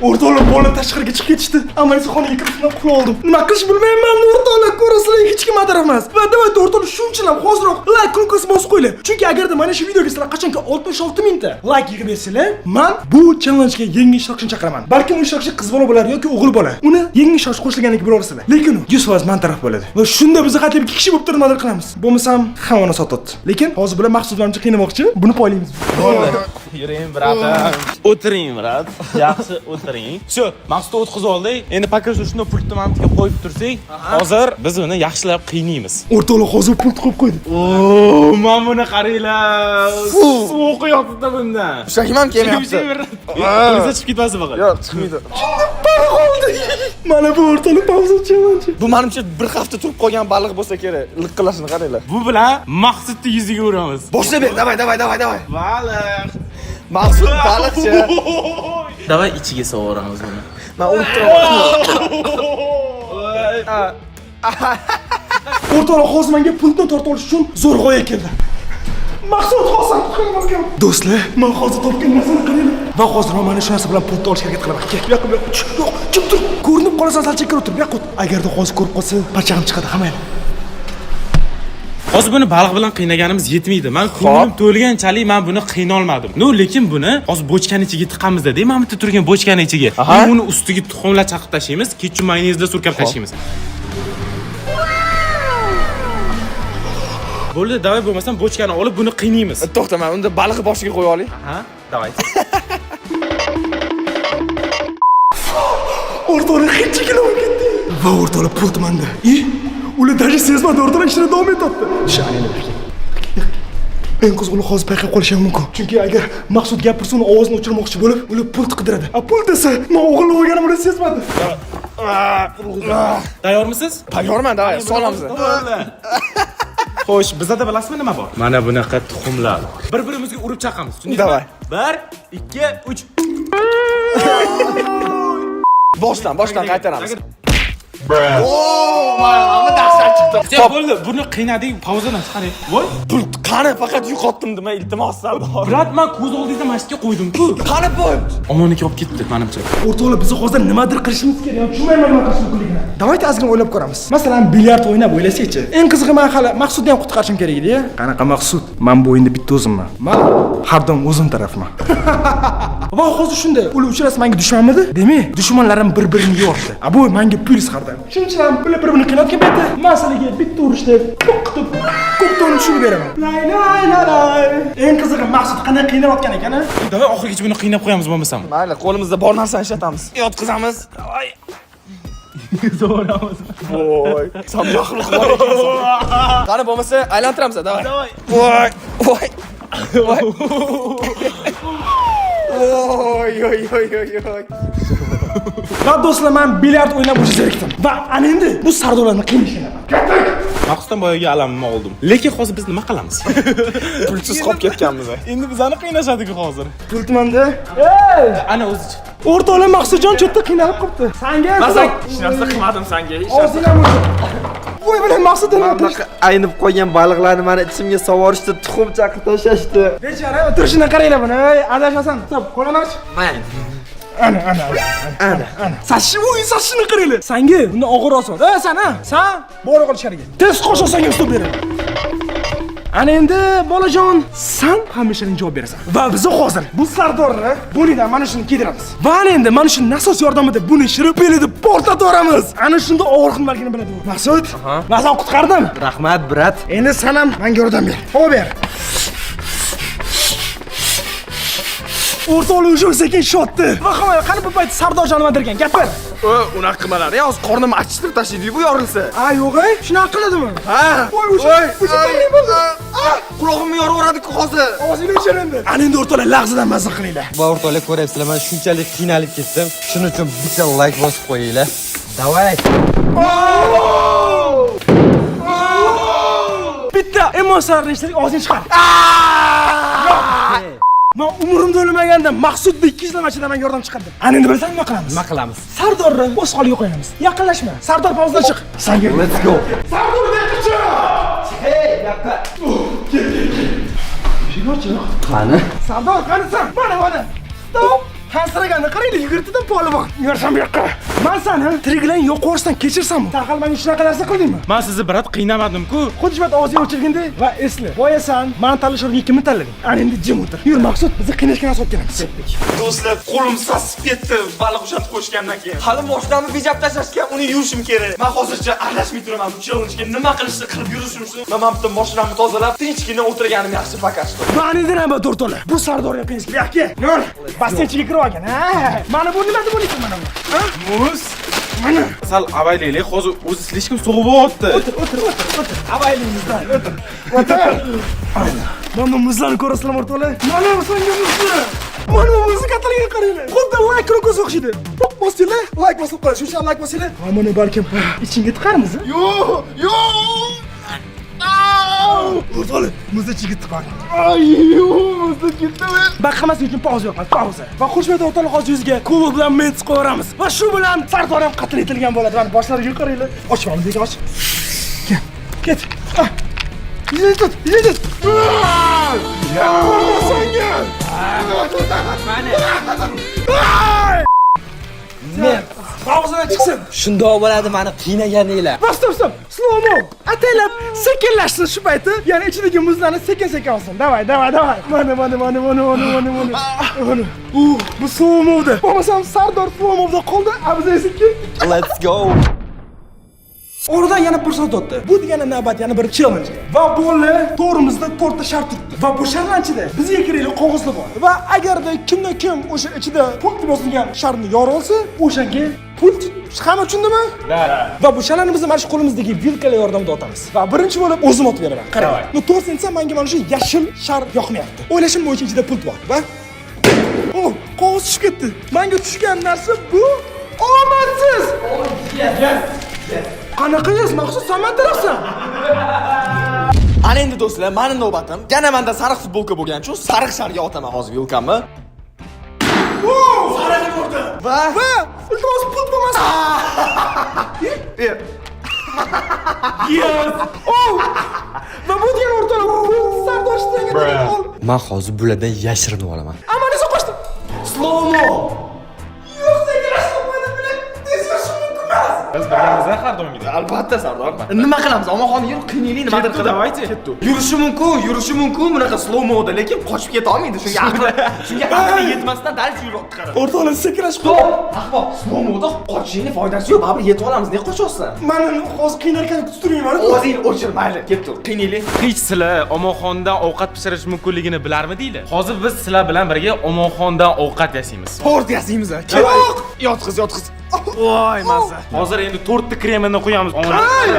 A: O'rtoqlar, bola tashqariga chiqib ketishdi. Ammo esa xonaga kirib shundan qula oldim. Nima qilish bilmayman, o'rtoqlar, ko'rasizlar, hech kim taraf emas. Va давайте o'rtoqlar, shunchalar hoziroq like knopkasini bosib qo'yinglar. Chunki agarda mana shu videoga sizlar qachonki 66 mingta like yig'ib bersanglar, men bu challenge'ga yangi ishtirokchini chaqiraman. Balkim u ishtirokchi qiz bola bo'lar yoki o'g'il bola. Uni yangi ishtirokchi qo'shilganligi bila olasizlar. Lekin u 100% man taraf bo'ladi. Va shunda biz qatl ikki kishi bo'lib turib nimadir qilamiz. Bo'lmasam hammani sotadi. Lekin hozir bular Maqsud bilan qiynamoqchi. Buni poylaymiz.
D: Yuring, брат im. O'tiring, брат. Yaxshi o'tiring. Всё, Maqsudni o'tkazib oldik. Endi пока shunda pultni mantiqqa qo'yib tursak, hozir biz uni yaxshilab qiynaymiz.
A: O'rtoqlar, hozir pult qo'yib qo'ydi.
D: Oo, mana buni qaranglar. Suv oqayotibdi bundan.
B: Ushlagim ham kelmayapti.
D: Qo'lingizdan chiqib ketmasin faqat.
B: Yo'q, chiqmaydi.
A: Qoldi. Mana bu o'rtoqlar pauza challenge.
B: Bu menimcha bir hafta turib qolgan baliq bo'lsa kerak. Liqillashini qaranglar.
D: Bu bilan Maqsudni yuziga uramiz.
B: Boshlab ber, давай, давай, давай, давай.
D: Baliq.
B: Maqsud baliqchi.
D: Давай ichiga sovuramiz buni.
B: Men urib turaman.
A: O'rtoqlar, hozir menga pultni tortib olish uchun zo'r g'oya keldi. Maqsud hozir qutqarib. Do'stlar, men hozir topgan narsani qaranglar. Va hozir men mana shu narsa bilan pultni olishga harakat qilaman. Kel, bu yoqqa, bu yoqqa. Yo'q, kim tur? Ko'rinib qolasan, sal chekka o'tir, bu yoqqa o't. Agarda hozir ko'rib qolsa, pachag'im chiqadi, hamayli.
D: Hozir buni baliq bilan qiynaganimiz yetmaydi. Men ko'nglim to'lganchalik men buni qiynolmadim. No, lekin buni hozir bochkani ichiga tiqamiz-da, mana bu yerda turgan bochkani ichiga. Uni ustiga tuxumlar chaqib tashlaymiz, ketchup mayonezda surkab tashlaymiz. Bo'ldi, davay bo'lmasam bochkani olib buni qiynaymiz.
B: To'xta, man unda baliqni boshiga qo'ya olay.
D: Ha, давай.
A: O'rtoqlar hech chekilib ketdi. Va o'rtoqlar pult menda. I, ular даже sezmadi, o'rtoqlar ishini davom etyapti. Shanini bergan. Eng qizig'i ular hozir payqab qolishi ham mumkin. Chunki agar Maqsud gapirsa, uni ovozini o'chirmoqchi bo'lib, ular pult qidiradi. A pult esa men o'g'irlab olganim ular sezmadi.
D: Tayyormisiz?
B: Tayyorman, davay, solamiz.
D: Xo'sh, bizda bilasizmi nima bor? Mana bunaqa tuxumlar bor. Bir-birimizga urib chaqamiz, tushundingizmi?
B: Davay.
D: 1 2 3.
B: Boshdan, boshdan qaytaramiz. Oo, mana dahshat chiqdi.
D: Hop, bo'ldi. Buni qiynadik, pauzadan chiqaring. Voy,
B: Pult qani, faqat yo'qotdim dema, iltimos Sardor.
D: Brat, men ko'z oldingizda masjidga qo'ydim-ku.
B: Qani pult?
D: Omoniki olib ketdi, menimcha.
A: O'rtoqlar, biz hozir nimadir qilishimiz kerak. Men tushunmayman nima qilish mumkinligini. Давайте ozgina o'ylab ko'ramiz. Masalan, bilyard o'ynab o'ylasakchi. Eng qizig'i men hali Maqsudni ham qutqarishim kerak edi-ya. Qanaqa Maqsud? Men bu o'yinda bitta o'zimman. Men har doim o'zim tarafman. Va hozir shunda ular uchalasi menga dushmanmidi? Demak, dushmanlarim bir-birini yordi. A bu menga puls har doim. Shuning uchun ham ular bir-birini qiynayotgan paytda men sizlarga bitta urishda to'qitib ko'ptoni tushirib beraman. Lay lay lay lay. Eng qizig'i Maqsud qanday qiynalayotgan ekan a?
D: Davay oxirigacha buni qiynab qo'yamiz bo'lmasam.
B: Mayli, qo'limizda bor narsani ishlatamiz. Yotqizamiz. Davay.
D: Zo'ramiz.
B: Voy, sen maxluq bor ekansan. Qani bo'lmasa aylantiramiz, davay.
D: Davay.
B: Voy, voy. Voy. Voy, oy, oy, oy, oy.
A: Va do'stlar, men bilyard o'ynab o'sha zerikdim. Va ana endi bu sardorlarni qiynashini.
D: Maqsuddan boyagi alamimni oldim. Lekin hozir biz nima qilamiz?
B: Pulsiz qolib ketganmiz.
D: Endi bizani qiynashadi-ku hozir.
A: Pult menda. Ey!
D: Ana o'zi chiqdi.
A: O'rtoqlar, Maqsudjon cho'tda qiynalib qolibdi. Sanga
B: Masan, hech narsa qilmadim senga, hech narsa.
A: Og'zingdan urdi. Voy bilan Maqsud nima qilish?
C: Aynib qolgan baliqlarni mani ichimga sovorishdi, tuxum chaqib tashlashdi.
A: Bechora, o'tirishini qaranglar buni. Ey, adashasan. Stop, qo'lini och.
C: Mayli.
A: Ana, ana, ana. Ana. Sashi, voy, sashini qaranglar. Sanga bundan og'ir oson. Ey, san, ha? San bor o'g'il ichkariga. Tez qo'sh senga stop beraman. Ana endi bolajon, san hamishaning javob berasan. Va biz hozir bu sardorni bo'ynidan mana shuni kiydiramiz. Va ana endi mana shu nasos yordamida buni shirib belida portlatib yuboramiz. Ana shunda og'ir nimaligini biladi u. Maqsud, men seni qutqardim.
C: Rahmat, brat.
A: Endi san ham menga yordam ber. Havo ber. O'rtoqlar o'sha sekin shotdi. Va hamma qani bu payt Sardorjon nima derkan? Gapir.
B: Unaqa qilmalar. Ya, hozir qornim achishtirib tashlaydi bu yorilsa.
A: A, yo'q, ey, shunaqa qiladimi?
B: Ha.
A: Voy, o'sha qanday bo'ldi?
B: Qulog'imni yoraveradi-ku hozir.
A: Ovozingni o'chir endi. Ana endi o'rtoqlar lag'zidan mazza qilinglar.
C: Va o'rtoqlar ko'ryapsizlar, men shunchalik qiynalib ketdim. Shuning uchun bitta like bosib qo'yinglar. Davay.
A: Bitta emotsiyalarni eshitdik, og'zingni chiqar. Men umrimda o'lmaganda Maqsudni 2 yuzlamachida menga yordam chiqardi. Ana endi bilasan nima qilamiz?
C: Nima qilamiz?
A: Sardorni o'z holiga qo'yamiz. Yaqinlashma. Sardor pauzadan chiq. Sanga.
C: Let's go.
A: Sardor bu yoqqa chiq.
C: Hey, yoqqa. Qani?
A: Sardor qanisan? Mana mana. Stop. Hansiraganda qaranglar, yugurtidan polvon. Yursam bu yoqqa. Men seni tiriklang yo'q qo'rishdan kechirsammi? San hali menga shunaqa narsa qildingmi?
D: Men sizni brat qiynamadim-ku.
A: Xuddi shu payt og'zing ochilganda va esla. Boya san meni tanlash o'rniga kimni tanlading? Ana endi jim o'tir. Yur Maqsud, bizni qiynashga narsa olib kelamiz.
B: Do'stlar, qo'lim sasib ketdi baliq ushatib qo'yishgandan keyin. Hali moshinamni bejab tashlashgan, uni yuvishim kerak. Men hozircha aralashmay turaman bu challenge'ga. Nima qilishni qilib yurishim uchun men mana bitta mashinamni tozalab, tinchgina o'tirganim yaxshi пока что.
A: Va ana endi navbat o'rtoqlar. Bu Sardorga qiynashga. Bu yoqqa. Yur. Basseyn ichiga kirib olgan, ha? Mana bu nima deb o'ylaysan mana buni? Ha?
D: Muz.
A: Mana.
D: Sal avaylaylik, hozir o'zi slishkom sug'ib bo'lyapti.
A: O'tir, o'tir, o'tir, o'tir. Avaylimizdan o'tir. O'tir. Mana bu muzlarni ko'rasizlarmi o'rtoqlar? Mana bu senga muzni. Mana bu muzni kattaligiga qaranglar. Xuddi like krokus o'xshaydi. Pop bosinglar, like bosib qo'yasiz. Shuncha like bosinglar. Va mana balkim ichingga tiqarmiz, a?
B: Yo'q, yo'q.
A: O'rtoqlar, muzni ichiga tiqadi.
B: Ay, yo'q, muzni ketdimi?
A: Baqirmaslik uchun pauza yoqamiz, pauza. Va xushmet o'rtoqlar hozir yuzga kola bilan ments qo'yamiz. Va shu bilan Sardor ham qatl etilgan bo'ladi. Mana boshlariga qaranglar. Ochmamiz, lekin och. Kel. Ket. Ah. Yuzini tut, yuzini tut. Senga. Mana. Men og'zidan chiqsin.
C: Shundoq bo'ladi mani qiynaganinglar.
A: Bos, stop, stop. Slow mo. Ataylab sekinlashsin shu payti. Ya'ni ichidagi muzlarni sekin-sekin olsin. Давай, давай, давай. Mana, mana, mana, mana, mana, mana, mana. Mana. Bu slow mo'da. Bo'lmasam Sardor slow mo'da qoldi, a biz esa ketdik.
C: Let's go.
A: Oradan yana bir soat o'tdi. Bu degani navbat yana bir challenge. Va bolalar to'g'rimizda to'rtta shar turibdi. Va bu sharlar ichida bizga kerakli qog'ozlar bor. Va agarda kimda kim o'sha ichida pult deb yozilgan sharni yora olsa, o'shanga pult. Hamma tushundimi?
D: Да.
A: Va bu sharlarni biz mana shu qo'limizdagi vilkalar yordamida otamiz. Va birinchi bo'lib o'zim otib beraman. Qarang. Ну, to'g'risini aytsam, menga mana shu yashil shar yoqmayapti. O'ylashim bo'yicha ichida pult bor. Va oh, qog'oz tushib ketdi. Menga tushgan narsa bu omadsiz. Qanaqa yes, Maqsud, san man tarafsan.
B: Ana endi, do'stlar, mani navbatim. Yana menda sariq futbolka bo'lgani uchun sariq sharga otaman hozir vilkamni. Sarig'ini urdi. Va
A: Va iltimos, pult bo'lmasin.
D: Yes.
A: Oh! Va bu degani, o'rtoqlar, pult Sardor ishlangan ol.
C: Men hozir bulardan yashirinib olaman.
A: Amani qochdi.
B: Slow mo.
A: Yo'q, sekinlashib qo'ydi, bilan tez yurish mumkin emas.
D: Biz birgamiz har doimgidek.
B: Albatta, Sardor. Nima qilamiz? Omonxon, yur, qiynaylik, nimadir
D: Ketdi,
B: qilib.
D: Давайте.
B: Yurishi mumkin, yurishi mumkin bunaqa slow mo'da, lekin qochib keta olmaydi. Shunga aqli yetmasdan дальше yuribdi, qara.
A: O'rtoqlar, sekinlashib qo'ydi.
B: Ahmoq, slow mo'da qochishingni foydasi yo'q, baribir yetib olamiz. Ne qochyapsan?
A: Mani hozir qiynarkan, kutib turinglar.
B: O'zing o'chir, mayli, ketdi. Qiynaylik.
D: Hech sizlar Omonxondan ovqat pishirish mumkinligini bilarmidinglar? Hozir biz sizlar bilan birga Omonxondan ovqat yasaymiz.
B: Tort yasaymiz.
A: Yo'q.
B: Yotqiz, yotqiz. Voy, mazza.
D: Hozir endi tortni kremini quyamiz.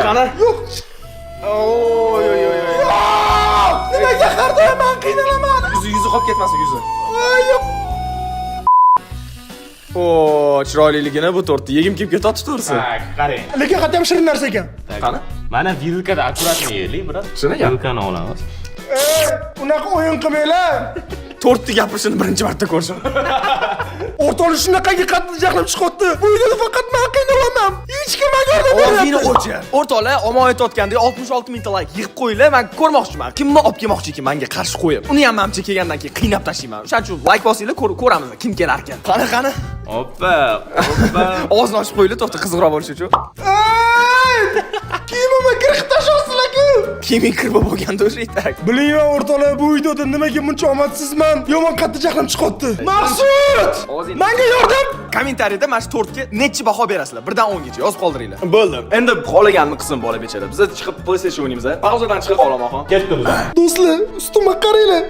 B: Qani?
A: Yo'q.
B: Oy, oy, oy, oy.
A: Nimaga har doim men qiynalaman?
B: Yuzi qolib ketmasin, yuzi.
A: Ay, yo'q.
B: O, chiroyliligini bu tortni yegim kelib ketadi, to'g'risi.
D: Так, qarang.
A: Lekin qat'iy ham shirin narsa ekan.
B: Qani?
D: Mana vilkada аккуратно yeylik, брат.
B: Shuni gap.
D: Vilkani olamiz.
A: Ey, unaqa o'yin qilmanglar.
B: Tortni gapirishini birinchi marta ko'rishim.
A: O'rtoqlar, shunaqangi qattiq jahlim chiqyapti. Bu videoda faqat men qiynalyapman. Hech kim menga yordam
B: Og'zingni
A: bermayapti.
B: o'chir. O'rtoqlar, omon aytayotgandek 66 mingta layk yig'ib qo'yinglar. Men ko'rmoqchiman. Kimni olib kelmoqchi ekan menga qarshi qo'yib. Uni ham manimcha kelgandan keyin qiynab tashlayman. O'shaning uchun layk bosinglar, ko'ramiz kim kelar ekan. Qani, qani?
D: Oppa, oppa.
B: Og'zini ochib qo'yinglar, to'xta, qiziqroq bo'lishi uchun.
A: Ey! Kiyimimni kir qilib tashlayapsizlar-ku.
B: Kiyiming kir bo'lganda o'sha так.
A: Bilmayman, o'rtoqlar, bu videoda nimaga buncha omadsizman. Yomon qattiq jahlim chiqyapti. Maqsud! Menga yordam.
B: Kommentariyada mana shu tortga nechi baho berasizlar? 1 dan 10 gacha yozib qoldiringlar. Bo'ldi. Endi xohlaganini qilsin bola bechara. Biz chiqib PlayStation o'ynaymiz. Pauzadan chiqib olaman.
D: Ketdi biz.
A: Do'stlar, ustimga qaranglar.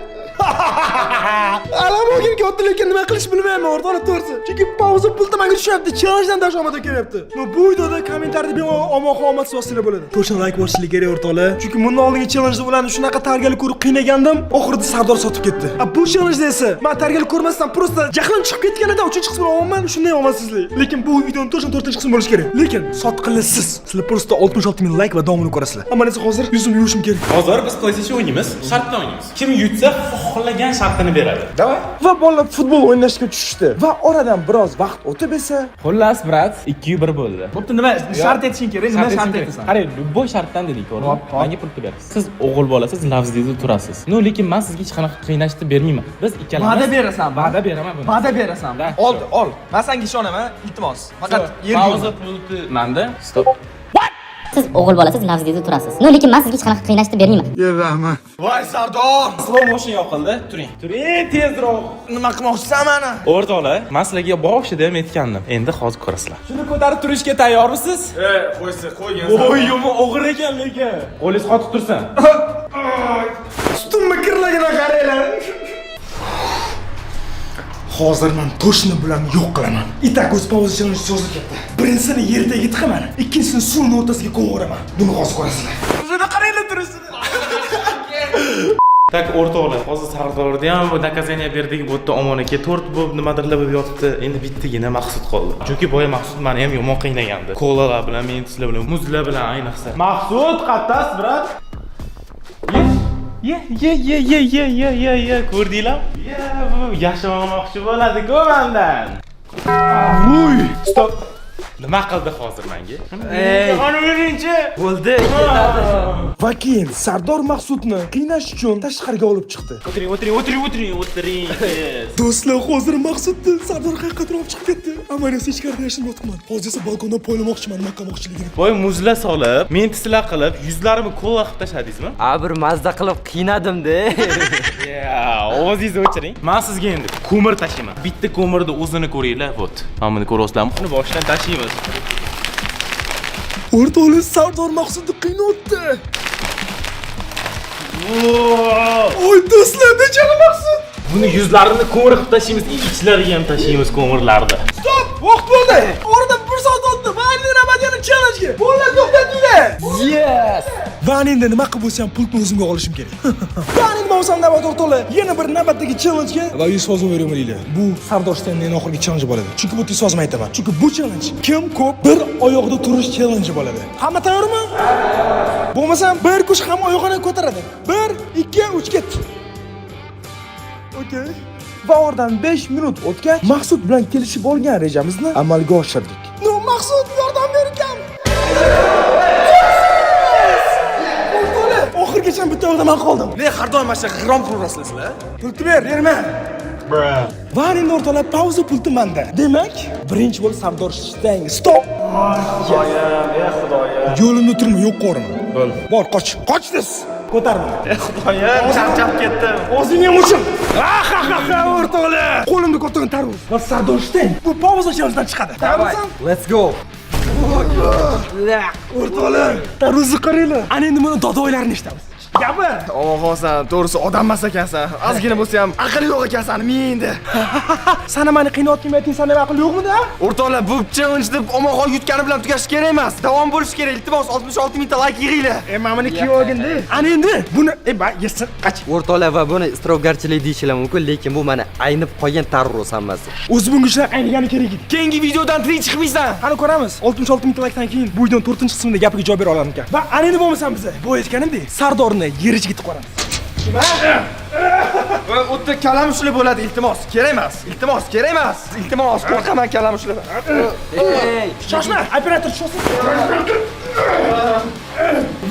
A: Alam olgim kelyapti, lekin nima qilish bilmayman, o'rtoqlar, to'g'risi. Chunki pauza pulti menga tushyapti, challengedan dash omad kelyapti. Но bu videoda kommentariyada bemalol omonxon omad yozsanglar bo'ladi. To'g'ri, layk bosishlik kerak, o'rtoqlar. Chunki bundan oldingi challengeda ularni shunaqa tayyorgarlik ko'rib qiynagandim, oxirida Sardor sotib ketdi. A bu challengeda esa men tayyorgarlik ko'rmasdan просто jahlim chiqib ketganidan uchinchi qismini olaman, shunday omadsizlik. Lekin bu videoni to'g'ri to'rtinchi qismi bo'lishi kerak. Lekin sotqinlisiz. Sizlar просто 66 ming layk va davomini ko'rasizlar. Ammo esa hozir yuzimni yuvishim kerak.
D: Hozir biz PlayStation o'ynaymiz, shartdan o'ynaymiz. Kim yutsa, xohlagan shartini beradi.
A: Давай. Va bolalar futbol o'ynashga tushishdi. Va oradan biroz vaqt o'tib esa
D: Xullas, брат, 2-1 bo'ldi.
B: Bo'pti, nima shart aytishing kerak? Nima shart aytasan?
D: Qarang, любой shartdan dedik, to'g'rimi? Menga pul berasiz. Siz o'g'il bolasiz, nafsingizda turasiz. Но, lekin men sizga hech qanaqa qiynashni bermayman. Biz ikkalamiz
B: Va'da berasan.
D: Va'da beraman buni.
B: Va'da berasan.
D: Да.
B: Ol, ol. Men senga ishonaman, iltimos. Faqat yerga
D: Pauza pulti manda. Стоп.
E: Siz o'g'il bolasiz, nafsingizda turasiz. Но, lekin men sizga hech qanaqa qiynashni bermayman.
B: Voy, Sardor!
D: Slow motion yoqildi. Turing. Turing tezroq.
B: Nima qilmoqchisan mani?
D: O'rtoqlar, men sizlarga boshida ham aytgandim. Endi hozir ko'rasizlar. Shuni ko'tarib turishga tayyormisiz?
B: Ey, qo'ysa, qo'ygan.
D: Voy, yomon og'ir ekan lekin. Qo'lingiz qotib tursin.
A: Ustimni kirlagidan qaranglar. Hozir men точно bularni yo'q qilaman. Итак, o'z pauza challenge cho'zilib ketdi. Birinchisini yer tagiga tiqaman, ikkinchisini suvni o'rtasiga qo'yaveraman. Buni hozir ko'rasizlar.
B: Shuni qaranglar turishini.
D: Так, o'rtoqlar, hozir Sardorda ham bu наказание berdik, bu yerda Omon aka to'rt bo'lib nimadirlar bo'lib yotibdi. Endi bittagina Maqsud qoldi. Chunki boya Maqsud meni ham yomon qiynagandi. Kolalar bilan, mentuslar bilan, muzlar bilan ayniqsa. Maqsud, qattasiz, брат? Ye, ye, ye, ye, ye, ye, ye, ye, ko'rdinglar? Ye, bu yashamoqchi bo'ladi-ku mendan. Voy, стоп. Nima qildi hozir menga?
C: Ey,
D: Qani berinchi.
C: bo'ldi, ketadi.
A: Va keyin Sardor Maqsudni qiynash uchun tashqariga olib chiqdi.
D: O'tiring, o'tiring, o'tiring, o'tiring, o'tiring.
A: Do'stlar, hozir Maqsudni Sardor qayerqadir olib chiqib ketdi. Ammo esa ichkarida yashinib yotibman. Hozir esa balkondan poylamoqchiman nima qilmoqchiligini.
D: Voy muzla solib, mentislar qilib, yuzlarimni kola qilib tashladingizmi?
C: A bir mazza qilib qiynadim-da.
D: Ya, ovozingizni o'chiring. Men sizga endi ko'mir tashiyman. Bitta ko'mirni o'zini ko'ringlar, вот. Mana buni ko'ryapsizlarmi? Uni boshidan tashiymiz.
A: O'rtoqlar, Sardor Maqsudni qiynayapti. Oy do'stlar, bechora Maqsud.
D: Buni yuzlarini ko'mir qilib tashiymiz, ichlariga ham tashiymiz ko'mirlarni.
A: Stop! Vaqt bo'ldi. Oradan 1 soat o'tdi. Va endi navbat yana challenge'ga. Bo'ldi, to'xtatinglar.
C: Yes!
A: Va endi nima qilib bo'lsa ham pultni o'zimga olishim kerak. Va endi bo'lsam navbat o'rtoqlar, yana bir navbatdagi challenge'ga va 100% beraman. Bu Sardor Stenning oxirgi challenge bo'ladi. Chunki bu 100% aytaman. Chunki bu challenge kim ko'p bir oyoqda turish challenge bo'ladi. Hamma tayyormi? Bo'lmasam bir kuch ham oyog'ini ko'taradi. 1 2 3 ketdi. Okey. Va oradan 5 minut o'tgach, Maqsud bilan kelishib olgan rejamizni amalga oshirdik. No, Maqsud, yordam ber ukam. O'rtoqlar, oxirigacha bitta yoqda man qoldim.
B: Ne har doim mana shu g'irrom qilaverasizlar sizlar?
A: Pultni ber, berma. Va endi o'rtoqlar, pauza pulti manda. Demak, birinchi bo'lib Sardor Shtang. Stop.
B: Xudoyim, ey Xudoyim.
A: Yo'limda turma, yo'q qo'rma. Bor, qoch. Qoch dez. Ko'tarma.
B: Ey Xudoyim, charchab ketdim.
A: O'zing ham uchun. Ha-ha-ha, o'rtoqlar. Qo'limda ko'targan tarvuz. Va Sardor Shtang bu pauza challengedan chiqadi. Tayyormisan?
C: Let's go.
A: O'rtoqlar, tarvuzni qaranglar. Ana endi buni dodoylarini eshitamiz. Gapir.
B: Omonxonsan, to'g'risi odam emas ekansan. Ozgina bo'lsa ham aql yo'q ekansan, menda.
A: Sana meni qiynayotgan ayting, senda aql yo'qmidi?
B: O'rtoqlar, bu challenge deb Omonxon yutgani bilan tugashi kerak emas. Davom bo'lishi kerak. Iltimos, 66 mingta like yig'inglar.
A: E, mana buni kiyib olgin-da. Ana endi buni e, ba, yesin, qach.
C: O'rtoqlar, va buni isrofgarchilik deyishlar mumkin, lekin bu mana aynib qolgan tarvuz hammasi.
A: O'zi bunga shunaqa aynigani kerak edi.
B: Keyingi videodan tirik chiqmaysan.
A: Qani ko'ramiz. 66 mingta likedan keyin bu videoning 4-qismida gapiga javob bera olarmikan. Va ana endi bo'lmasam biza, bu aytganimdek, Sardorni yer ichiga tiqib yuboramiz.
B: Va u yerda kalam ushli bo'ladi, iltimos. Kerak emas. Iltimos, kerak emas. Iltimos, qo'rqaman kalam ushlidan.
C: Ey!
A: Shoshma, operator shoshsin.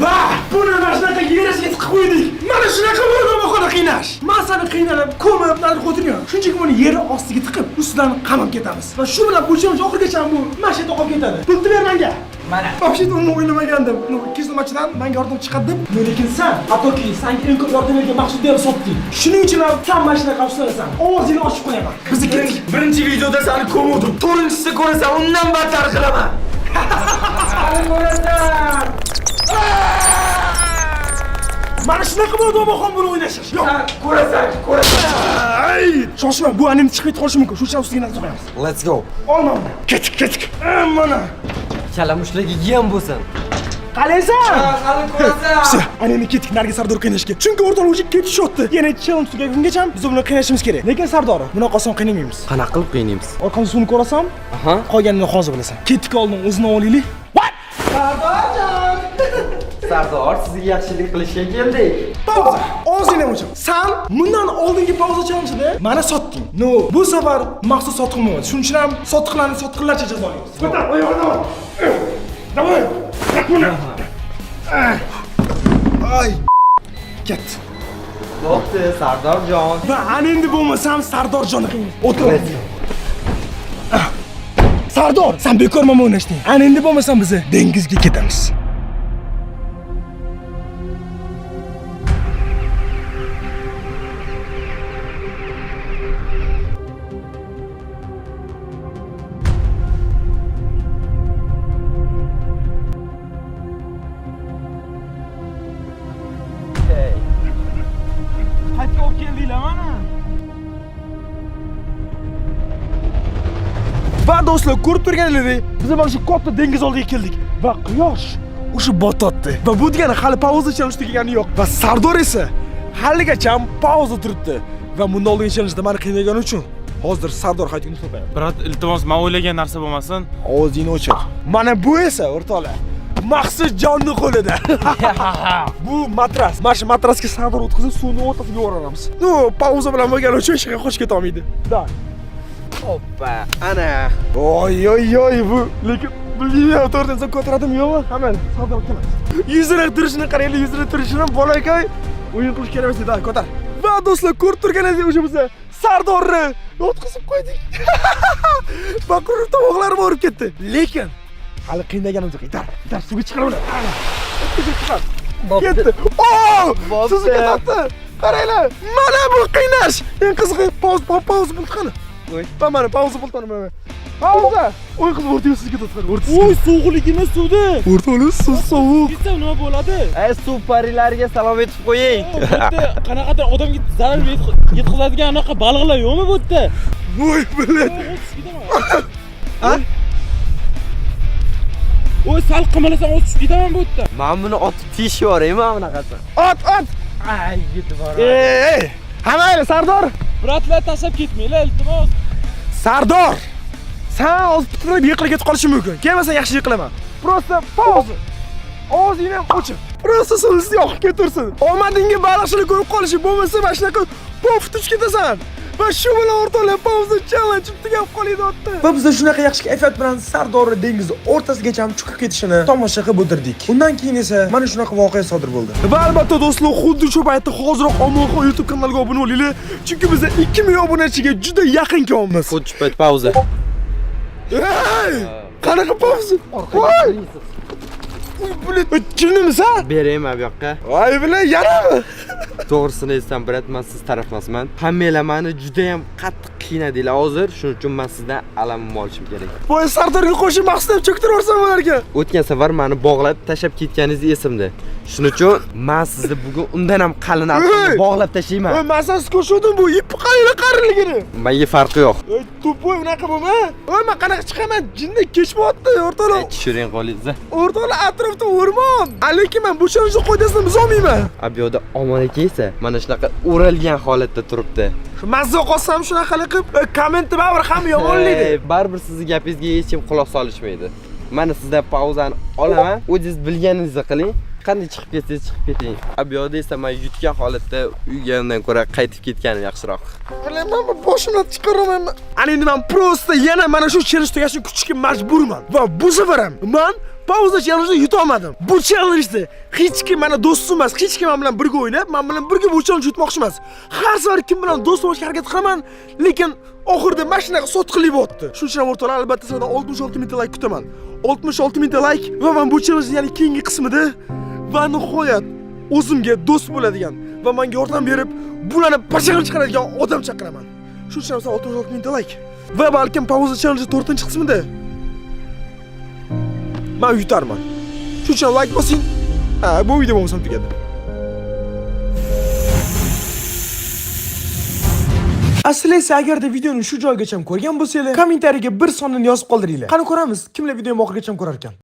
A: Va buni mana shunaqa yer ichiga tiqib qo'ydik. Mana shunaqa bo'ldi bahona qiynash. Men seni qiynalib, ko'mib, narib o'tirmayman. Shunchaki buni yer ostiga tiqib, ustidan qamab ketamiz. Va shu bilan bu challenge oxirigacha bu mana shu yerda qolib ketadi. Pulni ber menga. Mana. Вообще uni o'ylamagandim. Ну, 200 machidan menga yordam chiqadi deb, но lekin sen, hattoki senga eng ko'p yordam bergan Maqsudni ham sotding. Shuning uchun ham sen mana shunaqa ushlanasan. Ovozingni ochib qo'yaman. Bizni ketdik.
B: Birinchi videoda seni ko'muvdim. To'rtinchisida ko'rasan, undan battar qilaman.
A: Mana shunaqa bo'ldi Omonxon buni o'ynashi. Yo'q.
B: Ko'rasan, ko'rasan.
A: Ay, shoshma, bu anim chiqib ketib qolishi mumkin. Shu uchun ustiga narsa qo'yamiz.
C: Let's go.
A: Olma uni. Ketdik, ketdik. Mana.
C: Kalamushlarga yem bo'lsin.
A: Qalaysan?
C: Hali ko'rasan.
A: Всё, ana endi ketdik narigi Sardor qiynashga. Chunki o'rtoqlar уже ketishyapti. Yana challenge tugagungacha biz uni qiynashimiz kerak. Lekin Sardor, bunaqa oson qiynamaymiz.
C: Qanaqa qilib qiynaymiz?
A: Orqamda suvni ko'rasan,
C: Aha.
A: qolganini hozir bilasan. Ketdik oldin o'zini olaylik. What? Sardorjon!
C: Sardor, sizga yaxshilik qilishga keldik.
A: Pauza. Ozgina uchun. San bundan oldingi pauza challenge'da meni sotding. No, bu safar maxsus sotiq bo'lmadi. Shuning uchun ham sotiqlarni sotiqlarcha jazolaymiz. Ko'tar, oyog'ini ol. Давай. Buni. Ay. Ket.
C: Bo'pti, Sardorjon.
A: Va ana endi bo'lmasam Sardorjonni qiymaymiz. O'tir. Sardor, sen bekor mama o'ynashding. Ana endi bo'lmasam biz dengizga ketamiz.
D: Qayerga olib keldinglar mana?
A: Va do'stlar, ko'rib turganingizdek, biz mana shu katta dengiz oldiga keldik va quyosh o'sha bototdi. Va bu degani hali pauza challenge tugagani yo'q. Va Sardor esa haligacha pauza turibdi. Va bundan oldingi challenge'da meni qiynagani uchun hozir Sardor hayotini to'payman.
D: Брат, iltimos, men o'ylagan narsa bo'lmasin.
A: Ovozingni o'chir. Mana bu esa o'rtoqlar, Maxsus jonni qo'lida. Bu matras. Mana shu matrasga Sardor o'tkazib, suvni o'rtasiga yuboramiz. Ну, pauza bilan bo'lgani uchun hech qayerga qochib keta olmaydi. Да.
C: Oppa, ana.
A: Oy oy oy, bu lekin bilmayman, to'g'ri desam ko'taradimi yo'qmi? Hamma Sardor keladi. Yuzini turishini qaranglar, yuzini turishini bolakay. O'yin qilish kerak emas edi, ko'tar. Va do'stlar, ko'rib turganingizdek o'sha biza Sardorni yotqizib qo'ydik. Baqirib tomoqlari borib ketdi. Lekin hali qiynaganimiz yo'q. Itar, itar, suvga chiqarib ular. Chiqar. Ketdi. O! Suzib ketdi. Qaranglar, mana bu qiynash. Eng qizig'i, pauza, pauza pulti qani?
C: Voy.
A: Mana pauza pultini mana. Pauza. O'y qiz o'rtaga suzib ketadi, o'rtasiga.
F: Oy, sovuqligini suvni.
A: O'rtoqlar, suv sovuq.
F: Ketsam nima bo'ladi?
C: Ey, suv parilariga salom etib qo'ying.
F: Bu yerda qanaqadir odamga zarar yetkazadigan anaqa baliqlar yo'qmi bu yerda?
A: Voy, блядь.
F: Ha? Oy, sal qimirlasam o'tib tushib ketaman bu yerda.
C: Men buni otib teshib yuboraymi bunaqasi?
A: Ot, ot.
F: Ay, yetib boradi.
A: Ey, ey. Hamayli, Sardor.
F: Брат lar, tashlab ketmanglar, iltimos.
A: Sardor. San hozir titrab yiqilib ketib qolishing mumkin. Kelmasan yaxshi yiqilaman. Просто pauza. Og'zingni ham o'chir. Просто suvni yoqib ketursin. Omadingga baliqchilik ko'rib qolishi bo'lmasa mana shunaqa pof tushib ketasan. Va shu bilan o'rtoqlar, pauza challenge tugab qolyapti. Va biz shunaqa yaxshi kayfiyat bilan Sardorni dengiz o'rtasigacha ham chiqib ketishini tomosha qilib o'tirdik. Undan keyin esa mana shunaqa voqea sodir bo'ldi. Va albatta do'stlar, xuddi shu paytda hoziroq Omonxon YouTube kanaliga obuna bo'linglar, chunki biz 2 million obunachiga juda yaqin kelyapmiz.
C: Xuddi shu payt pauza.
A: Ey! Qanaqa pauza? Voy! Uy, блядь, jinnimisan?
C: Beraymi bu yoqqa?
A: Voy, bilan yanami?
C: To'g'risini aytsam, брат, men siz taraf emasman. Hammanglar meni juda ham qattiq qiynadinglar hozir. Shuning uchun men sizdan alamimni olishim kerak.
A: Voy, Sardorga qo'shib maqsadab cho'ktirib yuborsam bo'larkan.
C: O'tgan safar meni bog'lab tashlab ketganingiz esimda. Shuning uchun men sizni bugun undan ham qalin
A: Ey!
C: bog'lab tashlayman.
A: Voy, men sensiz ko'rishuvdim, bu ip qalin qarinligini.
C: Menga farqi yo'q.
A: Voy, тупой, unaqa bo'lma. Voy, men qanaqa chiqaman? Jinni kechmayapti, o'rtoqlar.
C: Tushiring qo'lingizni.
A: O'rtoqlar, atrofda o'rmon. Lekin men bu challenjni qoidasini buzolmayman.
C: A bu yoqda Omon aka esa mana shunaqa o'ralgan holatda turibdi.
A: Shu mazza qolsam shunaqa qilib, kommentni baribir hamma yomonlaydi.
C: Ey, baribir sizni gapingizga hech kim quloq solishmaydi. Mana sizdan pauzani olaman. O'zingiz bilganingizni qiling. Qanday chiqib ketsangiz chiqib keting. A bu yoqda esa men yutgan holatda uygandan ko'ra qaytib ketganim yaxshiroq.
A: Bilaman, boshimdan chiqaraman. Ana endi men просто yana mana shu challenge tugashini kutishga majburman. Va bu safar ham men pauza challenge'ni yuta olmadim. Bu challenge'da hech kim meni do'stim emas, hech kim men bilan birga o'ynab, men bilan birga bu challenge yutmoqchi emas. Har safar kim bilan do'st bo'lishga harakat qilaman, lekin oxirida mana shunaqa sotqinlik bo'lyapti. Shuning uchun ham o'rtoqlar, albatta sizlardan 66 mingta like kutaman. 66 mingta like va men bu challengening yana keyingi qismida va nihoyat o'zimga do'st bo'ladigan va menga yordam berib, bularni pashag'ini chiqaradigan odam chaqiraman. Shuning uchun ham sizlar 66 mingta like va balkim pauza challenge 4-qismida men yutarman. Shuning uchun like bosing. Ha, bu video bo'lmasam tugadi. Asli esa agarda videoni shu joygacha ko'rgan bo'lsanglar, kommentariyaga bir sonni yozib qoldiringlar. Qani ko'ramiz, kimlar videoni oxirigacha ko'rar ekan.